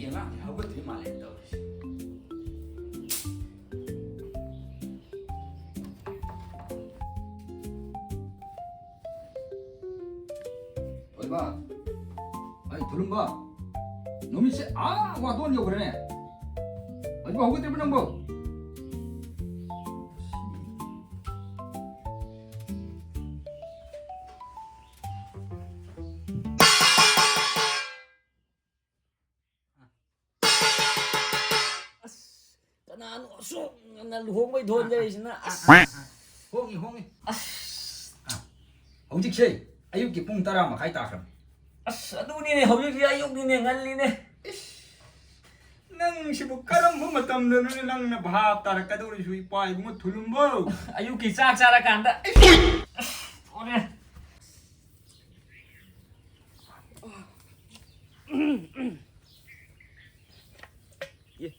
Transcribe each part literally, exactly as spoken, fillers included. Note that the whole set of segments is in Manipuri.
ꯑꯉꯥꯡꯁꯦ ꯍꯧꯒꯠꯇ꯭ꯔꯤ ꯃꯥꯜꯂꯦ ꯇꯧꯔꯤꯁꯦ꯫ ꯊꯣꯏꯕ, ꯑꯩ ꯊꯨꯂꯨꯝꯕ, ꯅꯨꯃꯤꯠꯁꯦ ꯑꯥ ꯋꯥꯇꯣꯟ ꯌꯧꯈ꯭ꯔꯦꯅꯦ꯫ ꯍꯧꯖꯤꯛꯐꯥꯎ ꯍꯧꯒꯠꯇ꯭ꯔꯤꯕ ꯅꯪꯕꯣ? ꯑꯁ, ꯀꯅꯥꯅꯣ ꯑꯁꯨꯛ ꯉꯟꯅ ꯂꯨꯍꯣꯡꯕꯩ ꯊꯣꯟꯖꯔꯤꯁꯤꯅ? ꯑꯁ, ꯍꯣꯡꯉꯤ, ꯍꯣꯡꯉꯤ꯫ ꯑꯁ꯫ ꯑꯥ, ꯍꯧꯖꯤꯛꯁꯦ ꯑꯌꯨꯛꯀꯤ ꯄꯨꯡ ꯇꯔꯥ ꯃꯈꯥꯏ ꯇꯥꯈ꯭ꯔꯕꯅꯤ꯫ ꯑꯁ, ꯑꯗꯨꯅꯤꯅꯦ, ꯍꯧꯖꯤꯛꯁꯦ ꯑꯌꯨꯛꯅꯤꯅꯦ, ꯉꯜꯂꯤꯅꯦ꯫ ꯏꯁ, ꯅꯪꯁꯤꯕꯨ ꯀꯔꯝꯕ ꯃꯇꯝꯗꯅꯣꯅꯦ ꯅꯪꯅ ꯚꯥꯞ ꯇꯥꯔꯛꯀꯗꯧꯔꯤꯁꯨ, ꯏꯄꯥ ꯏꯕꯨꯡꯉꯣ ꯊꯨꯂꯨꯝꯕꯧ? ꯑꯌꯨꯛꯀꯤ ꯆꯥꯛ ꯆꯥꯔꯀꯥꯟꯗ꯫ ꯑꯁ, ꯑꯣꯅꯦ꯫ ꯑꯦ,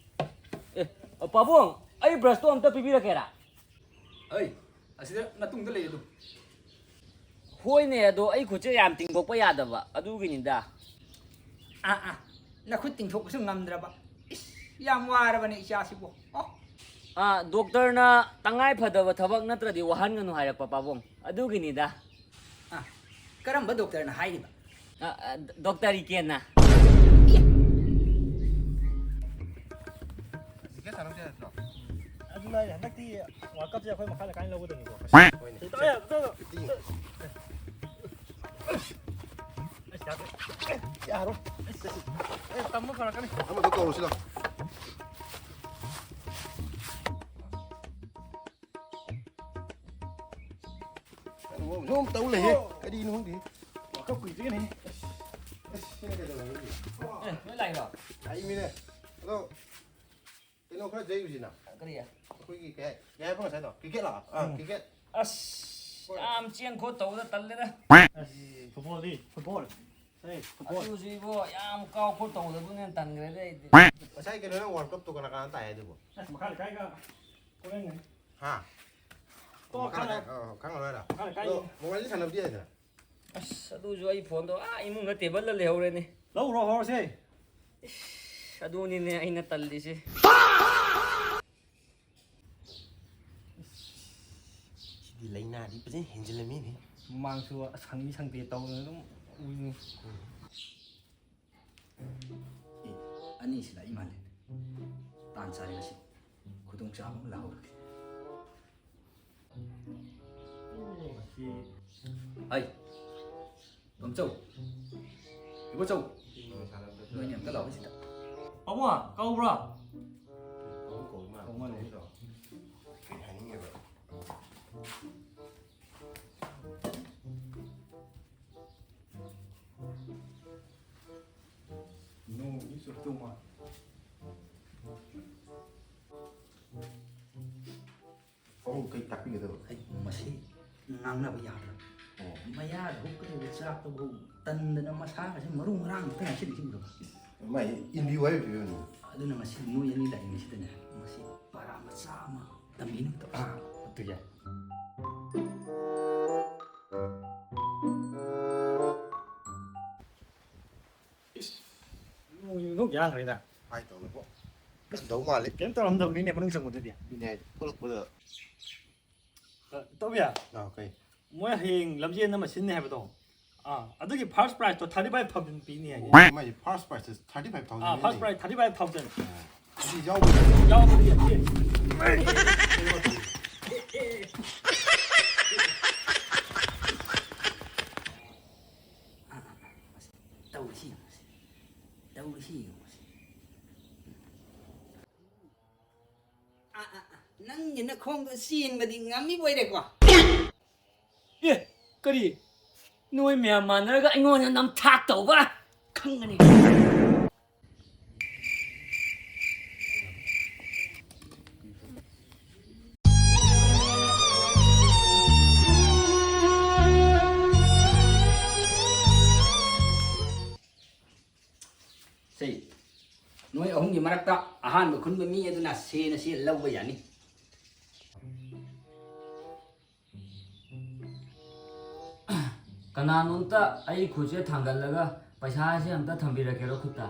ꯑꯦ, ꯄꯥꯕꯨꯡ, ꯑꯩ ꯕ꯭ꯔꯁꯇꯣ ꯑꯝꯇ ꯄꯤꯕꯤꯔꯛꯀꯦꯔꯥ? ꯑꯩ, ꯑꯁꯤꯗ ꯅꯇꯨꯡꯗ ꯂꯩ ꯑꯗꯨ꯫ ꯍꯣꯏꯅꯦ, ꯑꯗꯣ ꯑꯩ ꯈꯨꯠꯁꯦ ꯌꯥꯝ ꯇꯤꯡꯊꯣꯛꯄ ꯌꯥꯗꯕ, ꯑꯗꯨꯒꯤꯅꯤꯗ꯫ ꯑꯥ, ꯑꯥ, ꯅꯈꯨꯠ ꯇꯤꯡꯊꯣꯛꯄꯁꯨ ꯉꯝꯗ꯭ꯔꯕ꯫ ꯏꯁ, ꯌꯥꯝ ꯋꯥꯔꯕꯅꯦ ꯏꯆꯥꯁꯤꯕꯨ꯫ ꯑꯣ꯫ ꯑꯥ, ꯗꯣꯛꯇꯔꯅ ꯇꯉꯥꯏ ꯐꯗꯕ ꯊꯕꯛ ꯅꯠꯇ꯭ꯔꯗꯤ ꯋꯥꯍꯟꯒꯅꯨ ꯍꯥꯏꯔꯛꯄ, ꯄꯥꯕꯨꯡ꯫ ꯑꯗꯨꯒꯤꯅꯤꯗ꯫ ꯑꯥ, ꯀꯔꯝꯕ ꯗꯣꯛꯇꯔꯅ ꯍꯥꯏꯔꯤꯕ? ꯑꯥ, ꯑꯥ, ꯗꯣꯛꯇꯔ ꯏꯀꯦꯟꯅ꯫ ꯖꯤꯀꯦꯠ ꯁꯥꯟꯅꯧꯁꯦ ꯍꯥꯏꯔꯛꯇ꯭ꯔꯣ? ꯑꯗꯨꯅ ꯍꯟꯗꯛꯇꯤ ꯋꯥꯔꯜ ꯀꯞꯁꯦ ꯑꯩꯈꯣꯏ ꯃꯈꯥ ꯂꯩꯀꯥꯏꯅ ꯂꯧꯒꯗꯕꯅꯤꯀꯣ꯫ ꯍꯣꯏꯅꯦ꯫ ꯑꯦ, ꯑꯦ, ꯑꯦ, ꯑꯁ, ꯌꯥꯗ꯭ꯔꯦ꯫ ꯑꯦ, ꯌꯥꯔꯣꯏ꯫ ꯑꯦ, ꯇꯝꯕ ꯐꯔꯛꯀꯅꯤ꯫ ꯑꯃꯗꯣ ꯀꯧꯔꯨꯁꯤ ꯂꯥꯎ꯫ ꯀꯩꯅꯣ, ꯁꯨꯝ ꯇꯧ ꯂꯩꯍꯦ꯫ ꯀꯔꯤꯅꯣ ꯈꯪꯗꯦ꯫ ꯋꯥꯀꯞ ꯀꯨꯏꯗ꯭ꯔꯤꯒꯅꯦ꯫ ꯑꯁ, ꯑꯁ, ꯁꯤꯅ ꯀꯩꯗꯧꯔꯒꯦ? ꯑꯦ, ꯂꯣꯏ ꯂꯥꯛꯏꯔꯣ? ꯂꯥꯛꯏꯃꯤꯅꯦ꯫ ꯑꯗꯣ, ꯀꯩꯅꯣ ꯈꯔ ꯌꯩꯔꯨꯁꯤꯅ꯫ ꯀꯔꯤ? ꯑꯩꯈꯣꯏꯒꯤ ꯀꯩ ꯍꯥꯏ-, ꯀꯩ ꯍꯥꯏꯕ ꯉꯁꯥꯏꯗꯣ? ꯀ꯭ꯔꯤꯀꯦꯠꯂꯣ? ꯑꯥ, ꯎꯝ꯫ ꯀ꯭ꯔꯤꯀꯦꯠ꯫ ꯑꯁ, ꯍꯣꯏ꯫ ꯌꯥꯝ ꯆꯦꯟ ꯈꯣꯠ ꯇꯧꯕꯗ ꯇꯜꯂꯦꯗ꯫ ꯑꯁ, ꯐꯨꯠꯕꯣꯜꯗꯤ? ꯐꯨꯠꯕꯣꯜ꯫ ꯍꯦ, ꯐꯨꯠꯕꯣꯜ꯫ ꯑꯗꯨꯁꯨ ꯏꯕꯣ, ꯌꯥꯝ ꯀꯥꯎ ꯈꯣꯠ ꯇꯧꯕꯗ ꯑꯗꯨꯅ ꯍꯦꯟꯅ ꯇꯟꯈ꯭ꯔꯦꯗ ꯑꯩꯗꯤ꯫ ꯉꯁꯥꯏ ꯀꯩꯅꯣ, ꯅꯪ ꯋꯥꯔꯜ ꯀꯞꯇꯣ ꯀꯅꯥ ꯀꯅꯥ ꯇꯥꯏ ꯍꯥꯏꯗꯨꯕꯣ? ꯑꯁ, ꯃꯈꯥ ꯂꯩꯀꯥꯏꯒ ꯀꯣꯔꯦꯟꯒꯅꯤ꯫ ꯍꯥ? ꯑꯣ, ꯃꯈꯥ ꯂꯩꯀꯥꯏ, ꯈꯪꯉꯦ꯫ ꯑꯣ, ꯈꯪꯉꯔꯣꯏꯔꯥ? ꯃꯈꯥ ꯂꯩꯀꯥꯏꯒꯤ꯫ ꯑꯗꯣ ꯃꯣꯕꯥꯏꯜꯗꯤ ꯁꯥꯟꯅꯕꯗꯤ ꯌꯥꯏꯗꯅ? ꯑꯁ, ꯑꯗꯨꯁꯨ ꯑꯩ ꯐꯣꯟꯗꯣ ꯑꯥ ꯏꯃꯨꯡꯗ ꯇꯦꯕꯜꯗ ꯂꯩꯍꯧꯔꯦꯅꯦ꯫ ꯂꯧꯔꯣ ꯍꯧꯔꯁꯦ꯫ ꯏꯁ, ꯑꯗꯨꯅꯤꯅꯦ ꯑꯩꯅ ꯇꯜꯂꯤꯁꯦ꯫ ꯁꯤꯗꯤ ꯂꯥꯏꯅꯥꯗꯤ ꯐꯖꯅ ꯍꯦꯟꯖꯤꯜꯂꯝꯃꯤꯅꯦ꯫ ꯃꯃꯥꯡꯁꯨ ꯁꯪꯗꯤ ꯁꯪꯗꯦ ꯇꯧꯗꯅ ꯑꯗꯨꯝ ꯎꯏꯅꯤ꯫ ꯑꯦ, ꯑꯅꯤꯁꯤ ꯂꯥꯛꯏ ꯃꯥꯜꯂꯦ꯫ ꯇꯥꯟ ꯆꯥꯔꯦ ꯉꯁꯤ꯫ ꯈꯨꯗꯣꯡꯆꯥꯕ ꯑꯃ ꯂꯧꯍꯧꯔꯒꯦ꯫ ꯍꯩ, ꯄꯝꯆꯧ, ꯏꯕꯣꯆꯧ, ꯅꯣꯏꯅꯤ ꯑꯝꯇ ꯂꯥꯛꯑꯣ ꯁꯤꯗ꯫ ꯄꯥꯕꯨꯡ, ꯀꯧꯕ꯭ꯔꯣ? ꯀꯧ ꯃꯥꯜꯂꯦ꯫ ꯀꯩ ꯍꯥꯏꯅꯤꯡꯉꯦꯕ? No, you should do one. ꯄꯥꯕꯨꯡ ꯀꯩ ꯇꯥꯛꯄꯤꯒꯗꯕ? ꯑꯩ ꯃꯁꯤ ꯉꯥꯡꯅꯕ ꯌꯥꯗ꯭ꯔꯕ꯫ ꯑꯣ꯫ ꯃꯌꯥꯗ ꯍꯨꯛꯀꯗꯧꯕ ꯆꯥꯛꯇꯨꯕꯨ ꯇꯟꯗꯅ ꯃꯁꯥꯒꯁꯦ ꯃꯔꯨ ꯃꯔꯥꯡ ꯑꯝꯇ ꯉꯥꯏꯁꯤꯜꯂꯛꯈꯤꯗ꯭ꯔꯕ꯫ ꯃꯥꯏ ꯏꯟꯕꯤꯌꯨ ꯍꯥꯏꯕ ꯐꯤꯕꯝꯅꯤ꯫ ꯑꯗꯨꯅ ꯉꯁꯤ ꯅꯣꯏ ꯑꯅꯤ ꯂꯥꯛꯏꯉꯩꯁꯤꯗꯅꯦ, ꯃꯁꯤ ꯄꯔꯥ ꯃꯆꯥ ꯑꯃ ꯇꯝꯕꯤꯅꯕ ꯇꯧꯁꯤ꯫ ꯑꯥ, ꯑꯗꯨ ꯌꯥꯏ꯫ ꯏꯁ, ꯅꯣꯡ ꯌꯥꯈ꯭ꯔꯦꯗ꯫ ꯍꯥꯏ ꯇꯧꯅꯀꯣ꯫ ꯀꯝꯗꯧ ꯃꯥꯜꯂꯤ? ꯀꯩꯝ ꯇꯧꯔꯝꯗꯕꯅꯤꯅꯦ ꯃꯅꯨꯡ ꯆꯪꯕꯗꯗꯤ꯫ ꯑꯗꯨꯅꯦ ꯍꯥꯏꯁꯦ, ꯊꯣꯛꯂꯛꯄꯗ꯫ ꯑ, ꯇꯧꯕꯤꯌꯥ? ꯑꯥ, ꯀꯩ? ꯃꯣꯏ ꯍꯌꯦꯡ ꯂꯝꯖꯦꯟ ꯑꯃ ꯁꯤꯟꯅꯤ ꯍꯥꯏꯕꯗꯣ꯫ ꯑꯥ, ꯑꯗꯨꯒꯤ first prizeꯇꯣ thirty five thousand ꯄꯤꯅꯤ ꯍꯥꯏꯌꯦ꯫ ꯃꯥꯏ first prizeꯇ thirty five thousand ꯑꯥ, first ꯅꯦ? Prize thirty five thousand꯫ ꯑꯥ, ꯑꯁꯤ ꯌꯥꯎꯕ ꯌꯥꯎꯕꯗꯤ ꯌꯥꯗꯦ꯫ ꯇꯧꯔꯤꯁꯤ ꯌꯦꯡꯉꯨꯁꯤ꯫ ꯇꯧꯔꯤꯁꯤ ꯌꯦꯡꯉꯨꯁꯤ꯫ ꯑꯥ, ꯑꯥ, ꯑꯥ, ꯅꯪꯒꯤ ꯅꯈꯣꯡꯗꯣ ꯆꯦꯟꯕꯗꯤ ꯉꯝꯃꯤꯕ ꯑꯣꯏꯔꯦꯀꯣ? ꯑꯦ, ꯀꯔꯤ? ꯅꯣꯏ ꯃꯌꯥꯝ ꯃꯥꯟꯅꯔꯒ ꯑꯩꯉꯣꯟꯗ ꯅꯝꯊꯥꯛ ꯇꯧꯕ? ꯈꯪꯒꯅꯤ꯫ ꯁꯤ, ꯅꯣꯏ ꯑꯍꯨꯝꯒꯤ ꯃꯔꯛꯇ ꯑꯍꯥꯟꯕ ꯈꯨꯟꯕ ꯃꯤ ꯑꯗꯨꯅ ꯁꯦꯅ ꯁꯤ ꯂꯧꯕ ꯌꯥꯅꯤ꯫ ꯀꯅꯥꯅꯣꯝꯇ ꯑꯩ ꯈꯨꯠꯁꯦ ꯊꯥꯡꯒꯠꯂꯒ ꯄꯩꯁꯥꯁꯦ ꯑꯝꯇ ꯊꯝꯕꯤꯔꯛꯀꯦꯔꯣ ꯈꯨꯠꯇ?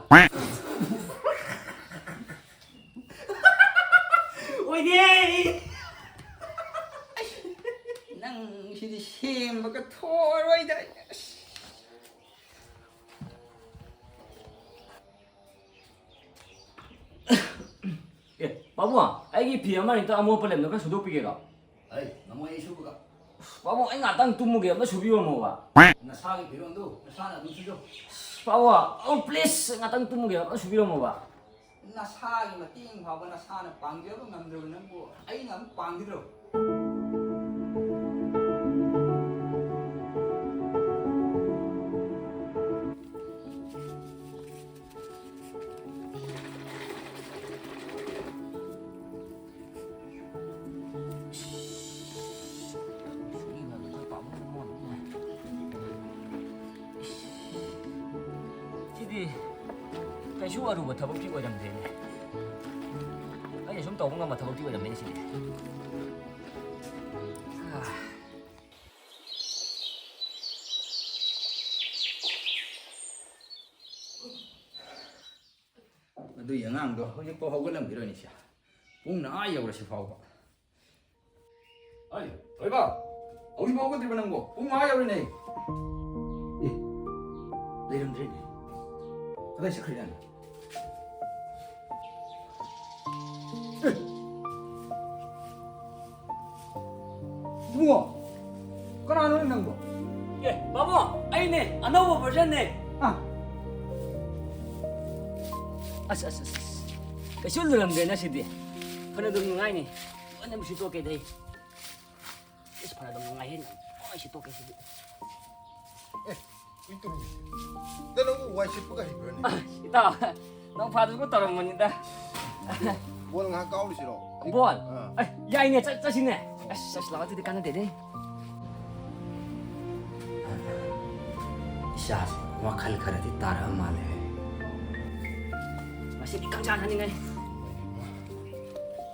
ꯅꯪ ꯁꯤꯗꯤ ꯁꯦꯝꯕꯒ ꯊꯣꯛꯑꯔꯣꯏꯗ꯫ ꯑꯁ꯫ ꯑꯦ, ꯄꯥꯕꯨꯡ, ꯑꯩꯒꯤ ꯐꯤ ꯑꯃ ꯑꯅꯤꯇ ꯑꯃꯣꯠꯄ ꯂꯩꯕꯗꯣ ꯈꯔ ꯁꯨꯗꯣꯛꯄꯤꯒꯦꯔꯣ? ꯑꯩ ꯉꯝꯃꯣꯏ, ꯑꯩ ꯁꯨꯕꯒ꯫ ꯑꯁ, ꯄꯥꯕꯨꯡ, ꯑꯩ ꯉꯥꯛꯇꯪ ꯇꯨꯝꯃꯨꯒꯦ, ꯑꯝꯇ ꯁꯨꯕꯤꯔꯝꯃꯣꯕ꯫ ꯅꯁꯥꯒꯤ ꯐꯤꯔꯣꯟꯗꯨ ꯅꯁꯥꯅ ꯑꯗꯨꯝ ꯁꯨꯖꯧ꯫ ꯑꯁ, ꯄꯥꯕꯨꯡ, ꯑꯣ, please, ꯉꯥꯛꯇꯪ ꯇꯨꯝꯃꯨꯒꯦ, ꯑꯝꯇ ꯁꯨꯕꯤꯔꯝꯃꯣꯕ꯫ ꯅꯁꯥꯒꯤ ꯃꯇꯦꯡ ꯐꯥꯎꯕ ꯅꯁꯥꯅ ꯄꯥꯡꯖꯕ ꯉꯝꯗ꯭ꯔꯕ ꯅꯪꯕꯨ ꯑꯩꯅ ꯑꯃꯨꯛ ꯄꯥꯡꯈꯤꯗ꯭ꯔꯣ? ꯁꯤꯗꯤ ꯀꯩꯁꯨ ꯑꯔꯨꯕ ꯊꯕꯛꯇꯤ ꯑꯣꯏꯔꯝꯗꯦꯅꯦ꯫ ꯑꯩꯅ ꯁꯨꯝ ꯇꯧꯕ ꯉꯝꯕ ꯊꯕꯛꯇꯤ ꯑꯣꯏꯔꯝꯃꯦꯅꯦ ꯁꯤꯗꯤ꯫ ꯑꯥ꯫ ꯑꯗꯨꯒꯤ ꯑꯉꯥꯡꯗꯣ ꯍꯧꯖꯤꯛꯐꯥꯎ ꯍꯧꯒꯠꯂꯝꯈꯤꯔꯣꯏꯅꯦ ꯁꯦ꯫ ꯄꯨꯡꯅ ꯑꯥ ꯌꯧꯔꯁꯤ ꯐꯥꯎꯕ꯫ ꯑꯩ, ꯊꯣꯏꯕ, ꯍꯧꯖꯤꯛꯐꯥꯎ ꯍꯧꯒꯠꯇ꯭ꯔꯤꯕ ꯅꯪꯕꯣ? ꯄꯨꯡ ꯑꯥ ꯌꯧꯔꯦꯅꯦ꯫ ꯑꯦ, ꯂꯩꯔꯝꯗ꯭ꯔꯦꯅꯦ꯫ ꯀꯗꯥꯏ ꯆꯠꯈ꯭ꯔꯖꯥꯠꯅꯣ? ꯑꯦ! ꯏꯕꯨꯡꯉꯣ, ꯀꯅꯥꯅꯣ ꯅꯪꯕꯣ? ꯑꯦ, ꯄꯥꯕꯨꯡ, ꯑꯩꯅꯦ, ꯑꯅꯧꯕ version ꯅꯦ꯫ ꯑꯥ꯫ ꯑꯁ, ꯑꯁ, ꯑꯁ, ꯑꯁ꯫ ꯀꯩꯁꯨ ꯂꯨꯔꯝꯗ꯭ꯔꯦꯅ ꯁꯤꯗꯤ꯫ ꯐꯅ ꯑꯗꯨꯝ ꯅꯨꯡꯉꯥꯏꯅꯤ꯫ ꯂꯣꯏꯅꯃꯛ ꯁꯤꯠꯇꯣꯛꯀꯦꯗ ꯑꯩ꯫ ꯏꯁ, ꯐꯅ ꯑꯗꯨꯝ ꯅꯨꯡꯉꯥꯏꯍꯦ ꯅꯪ꯫ ꯂꯣꯏ ꯁꯤꯠꯇꯣꯛꯀꯦ ꯁꯤꯗꯤ꯫ ꯑꯦ, ꯀꯨꯏ ꯇꯧꯔꯤꯁꯦ꯫ ꯅꯪ ꯅꯪꯕꯨ ꯋꯥꯏ ꯁꯤꯠꯄꯒ ꯍꯩꯕ꯭ꯔꯥꯅꯦ? ꯑꯁ, ꯏꯇꯥꯎ, ꯅꯪ ꯐꯥꯗꯕꯒ ꯇꯧꯔꯝꯕꯅꯤꯗ꯫ ꯕꯣꯜ ꯉꯥꯏꯍꯥꯛ ꯀꯥꯎꯔꯨꯁꯤꯔꯣ? ꯕꯣꯜ? ꯑꯥ꯫ ꯑꯦ, ꯌꯥꯏꯅꯦ, ꯆꯠ-, ꯆꯠꯁꯤꯅꯦ꯫ ꯑꯁ, ꯑꯁ, ꯂꯥꯛꯑꯣ, ꯑꯗꯨꯗꯤ ꯀꯥꯟꯅꯗꯦꯅꯦ꯫ ꯏꯆꯥꯁꯦ ꯋꯥꯈꯜ ꯈꯔꯗꯤ ꯇꯥꯔꯛꯑ ꯃꯥꯜꯂꯦ꯫ ꯉꯁꯤꯗꯤ ꯈꯪꯁꯥ ꯁꯥꯅꯤꯡꯉꯦ꯫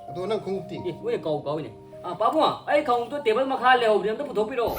ꯑꯗꯣ ꯅꯪ ꯈꯣꯡꯎꯞꯇꯤ? ꯑꯦ, ꯃꯣꯏꯅ ꯀꯥꯎ ꯀꯥꯎꯏꯅꯦ꯫ ꯑꯥ, ꯄꯥꯕꯨꯡ, ꯑꯩ ꯈꯣꯡꯎꯞꯇꯣ table ꯃꯈꯥ ꯂꯩꯍꯧꯕꯅꯦ, ꯑꯝꯇ ꯄꯨꯊꯣꯛꯄꯤꯔꯛꯑꯣ꯫